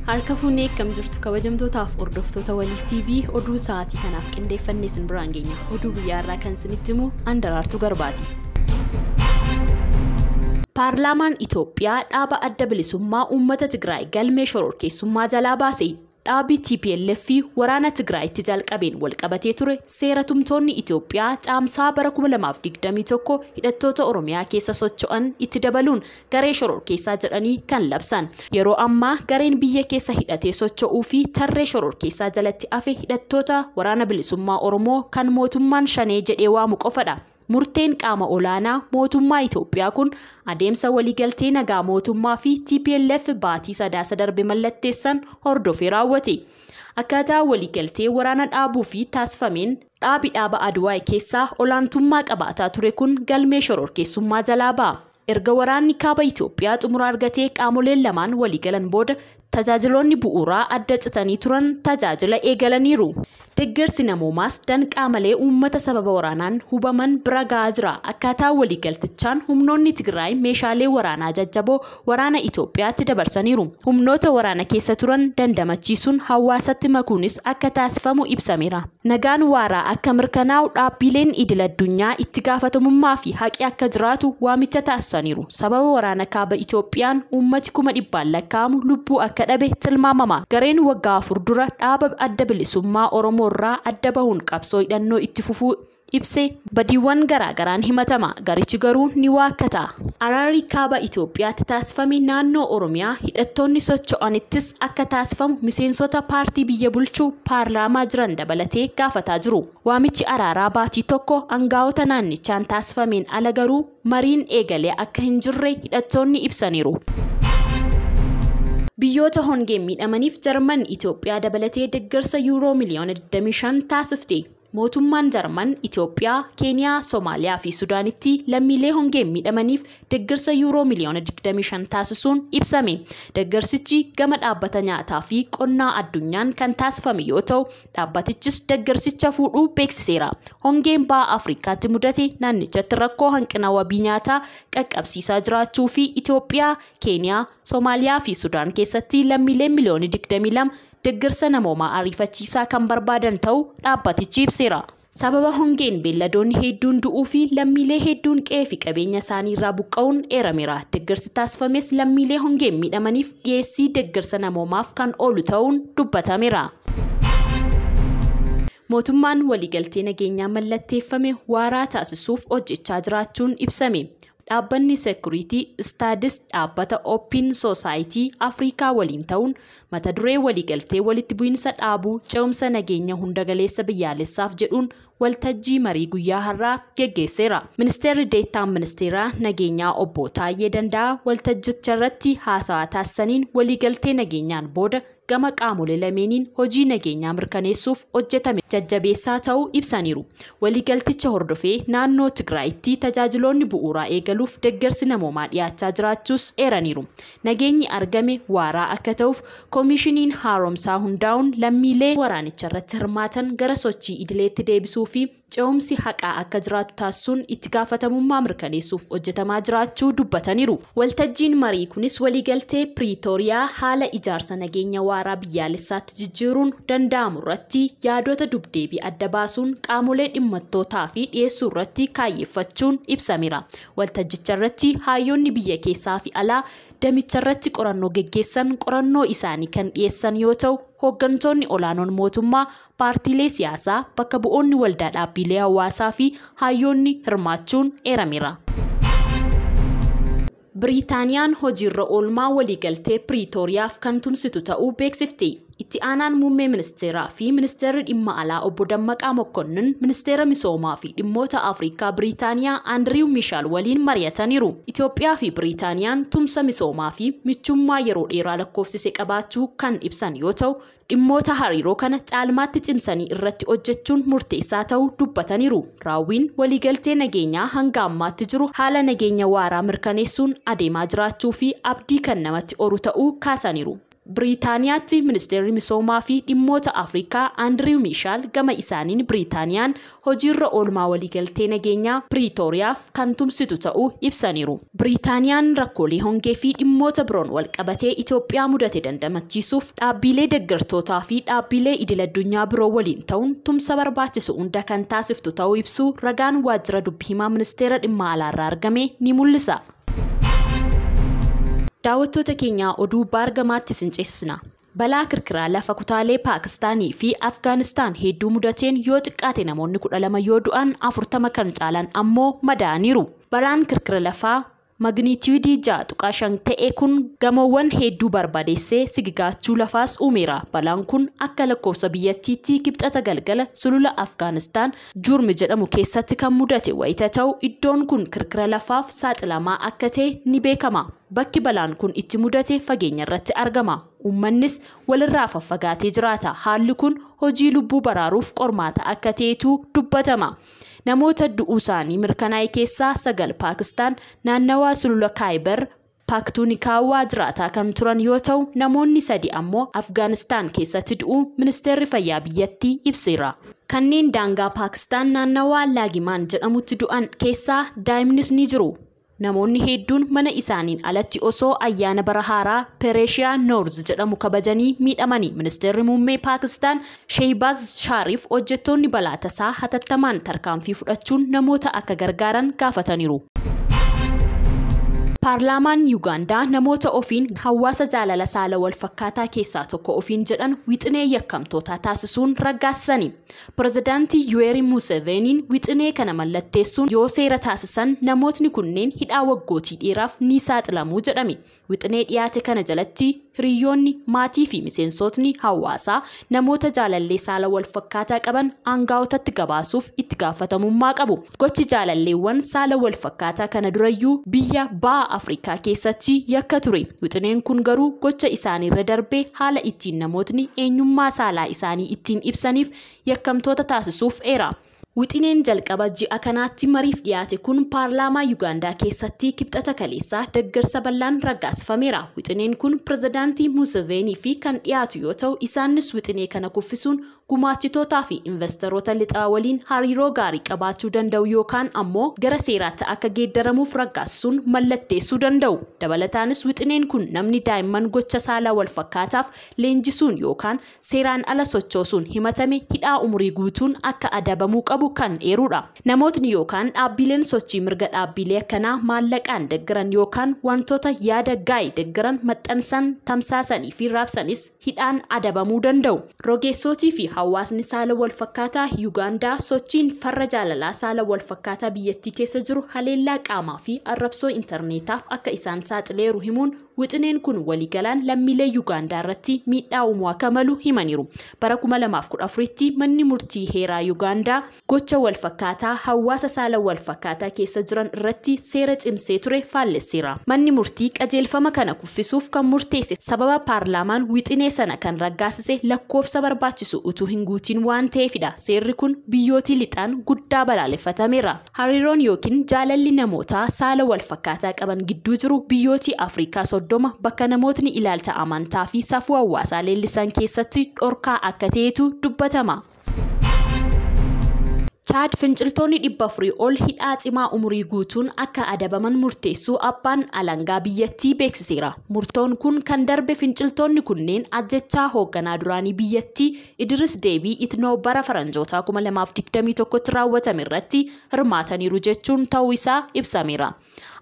Harka fuunee akkam jirtu kabajamtootaaf hordoftoota Waliif TV oduu sa'aatii kanaaf qindeeffannee isin biraan geenya. Oduu guyyaa irraa kan isinitti himu Andaraartuu Garbaati. Paarlaamaan Itoophiyaa dhaaba adda bilisummaa uummata Tigraay galmee shororkeessummaa jalaa baase. Dhaabi TPLF fi waraana Tigraayitti jalqabeen walqabatee ture seera tumtoonni Itoophiyaa caamsaa bara 2021 hidhattoota Oromiyaa keessa socho'an itti dabaluun garee shororkeessaa jedhanii kan labsan. Yeroo ammaa gareen biyya keessa hidhatee socho'uu fi tarree shororkeessaa jalatti hafe hidhattoota waraana bilisummaa Oromoo kan mootummaan shanee jedhee waamu qofadha. Murteen qaama olaanaa mootummaa Itoophiyaa kun adeemsa waliigaltee nagaa mootummaa fi TPLF baatii sadaasa darbe mallatteessan hordofee raawwate. Akkaataa waliigaltee waraana dhaabuu fi taasifameen dhaabi dhaaba Aduwaay keessaa olaantummaa qabaataa ture kun galmee shororkeessummaa jalaa ba'a. Erga waraanni kaaba Itoophiyaa xumura argatee qaamoleen lamaan waliigalan booda tajaajiloonni bu'uuraa adda citanii turan tajaajila eegalaniiru. Deeggarsi namoomaas danqaa malee uummata sababa waraanaan hubaman bira gahaa jira. Akkaataa waliigaltichaan humnoonni Tigraay meeshaalee waraanaa jajjaboo waraana Itoophiyaatti dabarsaniiru. Humnoota waraana keessa turan dandamachiisuun hawaasatti makuunis akka taasifamu ibsameera. Nagaan waaraa akka mirkanaa'u dhaabbileen idil addunyaa itti gaafatamummaa fi haqi akka jiraatu waamicha taasisaniiru. Sababa waraana kaaba Itoophiyaan uummati 100,000 lakkaa'amu lubbuu akka dhabe tilmaamama. Gareen waggaa 4 dura dhaaba adda bilisummaa Oromoo irraa adda bahuun qabsoo hidhannoo itti fufuu ibsee badiiwwan garaagaraan himatama. Garichi garuu ni waakkata. Araarri kaaba Itoophiyaatti taasifame naannoo Oromiyaa hidhattoonni socho'anittis akka taasifamu miseensota paartii biyya bulchuu paarlaamaa jiran dabalatee gaafataa jiru. Waamichi araaraa baatii tokko aangaa'ota naannichaan taasifameen ala garuu mariin eegalee akka hin jirre hidhattoonni ibsaniiru. Biyyoota hongeen miidhamaniif Jarman Itoophiyaa dabalatee deeggarsa yuuroo miliyoona 25 taasifte. Mootummaan Jarman Itoophiyaa, Keeniyaa, Somaaliyaa fi Sudaanitti lammiilee hongeen miidhamaniif deeggarsa yuuroo miliyoona 25 taasisuun ibsame. Deeggarsichi gama dhaabbata nyaataa fi qonnaa addunyaan kan taasifame yoo ta'u, dhaabbatichis deeggarsicha fuudhuu beeksiseera. Hongeen baha Afrikaatti mudate naannichatti rakkoo hanqina wabii nyaataa qaqqabsiisaa jiraachuu fi Itoophiyaa, Keeniyaa, Somaaliyaa fi Sudaan keessatti lammiileen miliyoona 22 deeggarsa namoomaa ariifachiisaa kan barbaadan ta'uu dhaabbatichi ibseera. Sababa hongeen beelladoonni hedduun du'uu fi lammiilee hedduun qe'ee fi qabeenya isaanii irraa buqqa'uun eerameera. Deeggarsi taasifames lammiilee hongeen miidhamaniif dhiyeessii deeggarsa namoomaaf kan oolu ta'uun dubbatameera. Mootummaan waliigaltee nageenyaa mallatteeffame waaraa taasisuuf hojjechaa jiraachuun ibsame. Dhaabbanni Security Studies dhaabbata Open Society Afrikaa waliin ta'uun mata duree waliigaltee walitti bu'iinsa dhaabuu ce'umsa nageenya hunda galeessa biyyaalessaaf jedhuun waltajjii marii guyyaa har'aa geggeesseera. Ministeerri Deettaan Ministeera Nageenyaa Obbo Taayyee Danda'aa waltajjicha irratti haasawaa taasisaniin waliigaltee nageenyaan booda gama qaamolee lameeniin hojii nageenyaa mirkaneessuuf hojjetame jajjabeessaa ta'uu ibsaniiru. Waliigalticha hordofee naannoo Tigraayitti tajaajiloonni bu'uuraa eegaluuf deeggarsi namoomaa dhiyaachaa jiraachuus eeraniiru. Nageenyi argame waaraa akka ta'uuf koomishiniin haaromsaa hundaa'uun lammiilee waraanicha irratti hirmaatan gara sochii idileetti deebisuu fi ce'umsi haqaa akka jiraatu taasisuun itti gaafatamummaa mirkaneessuuf hojjetamaa jiraachuu dubbataniiru. Waltajjiin marii kunis waliigaltee Piriitooriyaa haala ijaarsa nageenya waaraa biyyaalessaatti jijjiiruun danda'amu irratti yaadota dubdeebii adda baasuun qaamolee dhimmattootaa fi dhiyeessuu irratti kaayyeeffachuun ibsameera. Waltajjicha irratti hayyoonni biyya keessaa fi alaa damicha irratti qorannoo geggeessan qorannoo isaanii kan dhiyeessan yoo ta'u, hooggantoonni olaanoon mootummaa, paartiilee siyaasaa, bakka bu'oonni waldaa dhaabbilee hawaasaa fi hayyoonni hirmaachuun eerameera. Biriitaaniyaan hojiirra oolmaa waliigaltee Piriitooriyaaf kan tumsitu ta'uu beeksifte. Itti aanaan muummee ministeeraa fi ministeerri dhimma alaa obbo Dammaqaa Mokkonnin ministeera misoomaa fi dhimmoota Afrikaa Biriitaaniyaa Andiriiw Mishaal waliin mari'ataniiru. Itoophiyaa fi Biriitaaniyaan tumsa misoomaa fi michummaa yeroo dheeraa lakkoofsise qabaachuu kan ibsan yoo ta'u, dhimmoota hariiroo kana caalmaatti cimsanii irratti hojjechuun murteessaa ta'uu dubbataniiru. Raawwiin waliigaltee nageenyaa hanga ammaatti jiru haala nageenya waaraa mirkaneessuun adeemaa jiraachuu fi abdii kan namatti oru ta'uu kaasaniiru. Biriitaaniyaatti ministeerri misoomaa fi dhimmoota Afrikaa Andiriw Miishaal gama isaaniin Biriitaaniyaan hojiirra oolmaa waliigaltee nageenyaa Piriitooriyaaf kan tumsitu ta'uu ibsaniiru. Biriitaaniyaan rakkoolee hongee fi dhimmoota biroon walqabatee Itoophiyaa mudate dandamachiisuuf dhaabbilee deeggartootaa fi dhaabbilee idil-addunyaa biroo waliin ta'uun tumsa barbaachisu hunda kan taasiftu ta'uu ibsuu ragaan waajjira dubbii himaa ministeera dhimma alaarraa argame ni mul'isa. Daawwattoota keenyaa oduu baargamaatti isin ceesisna. Balaa kirkiraa lafa kutaalee Paakistaanii fi Afgaanistaan hedduu mudateen yoo xiqqaate namoonni 12 yoo du'an 40 kan caalan ammoo madaa'aniiru. Balaan kirkira lafaa magnitiyuudii 6.5 ta'e kun gamoowwan hedduu barbadeessee sigigaachuu lafaas uumeera. Balaan kun akka lakkoofsa biyyattiitti kibxata galgala sulula Afgaanistaan Jurmi jedhamu keessatti kan mudate wayita ta'u iddoon kun kirkira lafaaf saaxilamaa akka ta'e ni beekama. Bakki balaan kun itti mudate fageenya irratti argama. Uummannis walirraa faffagaatee jiraata. Haalli kun hojii lubbuu baraaruuf qormaata akka ta'etu dubbatama. Namoota du'uu isaanii mirkanaa'e keessaa 9 Paakistaan naannawaa sulula Kaayibar Paaktuunikaawaa jiraataa kan turan yoo ta'u namoonni 3 ammoo Afgaanistaan keessatti du'uu ministeerri fayyaa biyyattii ibseera. Kanneen daangaa Paakistaan naannawaa Laagimaan jedhamutti du'an keessaa daa'imnis ni jiru. Namoonni hedduun mana isaaniin alatti osoo ayyaana bara haaraa Pereeshiyaa Noorz jedhamu kabajanii miidhamanii. Ministeerri muummee Paakistaan Sheehbaaz Shaariif hojjettoonni balaa tasaa hatattamaan tarkaanfii fudhachuun namoota akka gargaaran gaafataniiru. Paarlaamaan Yuugaandaa namoota ofiin hawaasa jaalala saala walfakkaataa keessaa tokko ofiin jedhan wixinee yakkamtootaa taasisuun raggaasisani. Pirezidaantii Yuweeri Museveeniin wixinee kana mallatteessuun yoo seera taasisan namootni kunneen hidhaa waggootii dheeraaf ni saaxilamuu jedhame. Wixinee dhiyaate kana jalatti hiriyoonni, maatii fi miseensotni hawaasaa namoota jaalallee saala walfakkaataa qaban aangaa'otatti gabaasuuf itti gaafatamummaa qabu. Gochi jaalalleewwan saala walfakkaataa kana durayyuu biyya ba'a Afrikaa keessatti yakka ture. Wixineen kun garuu gocha isaaniirra darbee haala ittiin namootni eenyummaa saalaa isaanii ittiin ibsaniif yakkamtoota taasisuuf eera. Wixineen jalqaba ji'a kanaatti mariif dhiyaate kun paarlaamaa Yuugaandaa keessatti kibxata kaleessaa deeggarsa bal'aan raggaasifameera. Wixineen kun pirezidaantii Museveenii fi kan dhiyaatu yoo ta'u isaanis wixinee kana kuffisuun gumaachitootaa fi investoroota lixaa waliin hariiroo gaarii qabaachuu danda'u yookaan ammoo gara seeraatti akka geeddaramuuf raggaasisuun mallatteessuu danda'u. Dabalataanis wixineen kun namni daa'imman gocha saalaa walfakkaataaf leenjisuun yookaan seeraan ala sochoosuun himatame hidhaa umurii guutuun akka adabamuu qabu kan eerudha. Namootni yookaan dhaabbileen sochii mirga dhaabbilee akkanaa maallaqaan deeggaran yookaan wantoota yaada gaa'ii deeggaran maxxansan, tamsaasanii fi raabsanis hidhaan adabamuu danda'u. Rogeessootii fi hawaasni saala walfakkaataa Yuugaandaa sochiin farra jaalalaa saala walfakkaataa biyyattii keessa jiru haleellaa qaamaa fi arrabsoo intarneetaaf akka isaan saaxileeru himuun wixineen kun waliigalaan lammiilee Yuugaandaa irratti miidhaa uumuu akka malu himaniiru. Bara 2014tti manni murtii heeraa Yuugaandaa gocha walfakkaataa hawaasa saala walfakkaataa keessa jiran irratti seera cimsee ture faallesseera. Manni murtii qajeelfama kana kuffisuuf kan murteesse sababa paarlaamaan wixinee sana kan raggaasise lakkoofsa barbaachisu utuu hin guutiin waan ta'eefidha. Seerri kun biyyootii lixaan guddaa balaaleffatameera. Hariiroon yookiin jaalalli namootaa saala walfakkaataa qaban gidduu jiru biyyootii Afrikaa 30 bakka namootni ilaalcha amantaa fi safuu hawaasaa leellisan keessatti dhorkaa akka ta'etu dubbatama. Chaad finciltoonni 400 ol hidhaa cimaa umurii guutuun akka adabaman murteessuu abbaan alangaa biyyattii beeksiseera. Murtoon kun kan darbe finciltoonni kunneen ajjechaa hoogganaa duraanii biyyattii Idris Deebii Itnoo bara faranjootaa 2021tti raawwatame irratti hirmaataniiru jechuun ta'uu isaa ibsameera.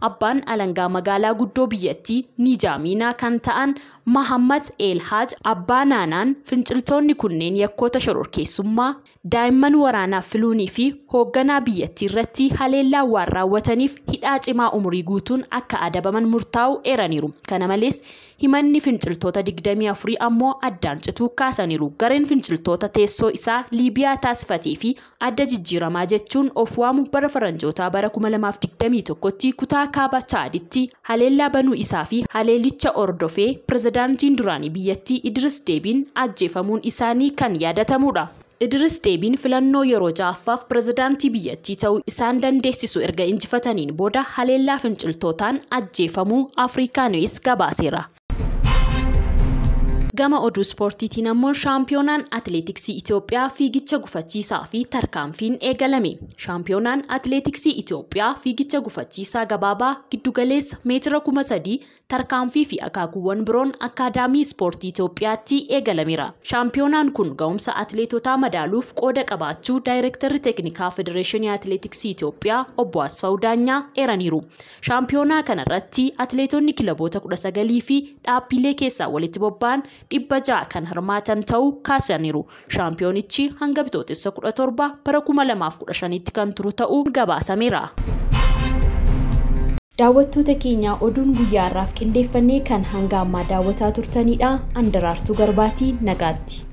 Abbaan alangaa magaalaa guddoo biyyattii Nijaamiinaa kan ta'an Mahammad El Haaj abbaa naanaan finciltoonni kunneen yakkoota shororkeessummaa daa'imman waraanaaf filuunii fi hoogganaa biyyattii irratti haleellaa waan raawwataniif hidhaa cimaa umurii guutuun akka adabaman murtaa'u eeraniiru. Kana malees himanni finciltoota 24 ammoo addaan cituu kaasaniiru. Gareen finciltoota teessoo isaa Liibiyaa taasifatee fi adda jijjiiramaa jechuun of waamu bara faranjootaa bara 2021tti kutaa kaaba Chaaditti haleellaa banuu isaa fi haleellicha hordofee pirezidaantiin duraanii biyyattii Idris Deebiin ajjeefamuun isaanii kan yaadatamudha. Idris Deebiin filannoo yeroo ja'affaaf pirezidaantii biyyattii ta'uu isaan dandeessisu erga injifataniin booda haleellaa finciltootaan ajjeefamuu Afrikaa Niwus gabaaseera. Gama oduu ispoortiitiin ammoo shaampiyoonaan atileetiksii Itoophiyaa fiigicha gufachiisaa fi tarkaanfiin eegalame. Shaampiyoonaan atileetiksii Itoophiyaa fiigicha gufachiisaa gabaabaa giddugaleessa meetira 3000 tarkaanfii fi akaakuuwwan biroon akkaadaamii ispoortii Itoophiyaatti eegalameera. Shaampiyoonaan kun ga'umsa atileetotaa madaaluuf qooda qabaachuu daayirektarri teeknikaa Federeeshinii Atileetiksii Itoophiyaa obbo Asfaw Daanyaa eeraniiru. Shaampiyoonaa kanarratti atileetonni kilaboota 19 fi dhaabbilee keessaa walitti bobba'an 600 kan hirmaatan ta'uu kaasaniiru. Shaampiyoonichi hanga bitootessa 17 bara 2015tti kan turu ta'uu gabaasameera. Daawwattoota keenya oduun guyyaa har'aaf qindeeffannee kan hanga ammaa daawwataa turtanidha. Andaraartuu Garbaatii nagaatti.